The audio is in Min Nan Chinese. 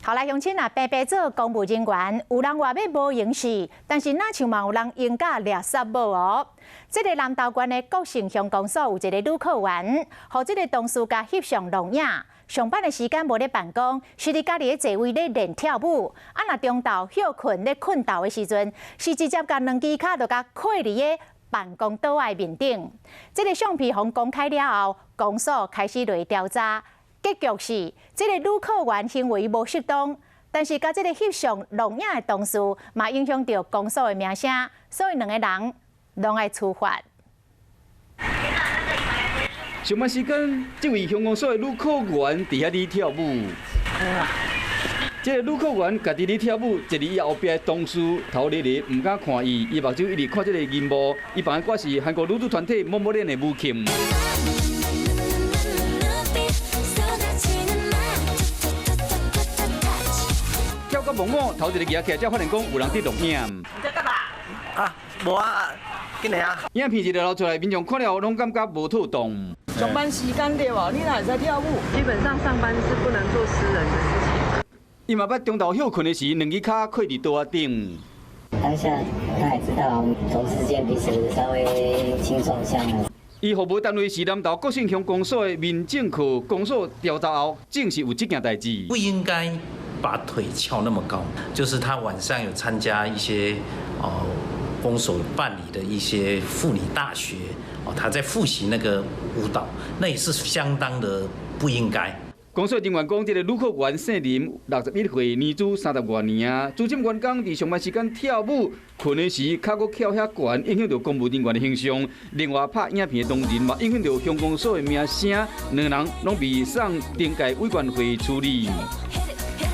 好來，鄉親啊，平白做公務人員，有人話欲無閒死，但是若像嘛有人閒甲掠殺無哦。這个南投縣的國姓鄉公所有一个女課員，予這个同事共翕相錄影。上班的時間無咧辦公，是佇家己的座位咧練跳舞。啊，若中晝歇睏咧睏晝的時陣，是直接共兩支跤就共跨佇个辦公桌仔面頂。這个相片予公開了後，公所開始來調查。結局是，這个女課員行為無適當，但是共這个翕相錄影的同事嘛影響著公所的名聲，所以兩个人攏愛處罰。上班時間，這位鄉公所的女課員佇遐咧跳舞。這个女課員家己咧跳舞，坐佇伊後壁的同事頭咧咧，毋敢看伊，伊目睭一直看這个螢幕。伊放的歌是韓國女子團體 MOMOLAND 的舞曲。跳到忘我，頭一个舉起來，才發現講有人佇錄影。你在幹嘛？啊，無啊，緊來啊！影片一流出來，民眾看了攏感覺無妥當。上班時間對無？你哪會使跳舞？基本上上班是不能做私人的事情。伊嘛捌中晝歇睏的時，兩支跤跨佇桌仔頂。當下他也知道，同事間彼此稍微輕鬆一下。伊服務單位是南投國姓鄉公所的民政課，公所調查後證實有這件代誌。不應該把腿翹那麼高，就是他晚上有參加一些哦公所辦理的一些婦女大學哦，他在復習那個舞蹈，那也是相當的不應該。公所人員講，這个女課員姓林，61歲，年資30外年啊。資深員工佇上班時間跳舞，睏的時跤閣翹遐懸，影響著公務人員的形象。另外拍影片的當人嘛，影響著鄉公所的名聲，兩人攏被送懲戒委員會處理。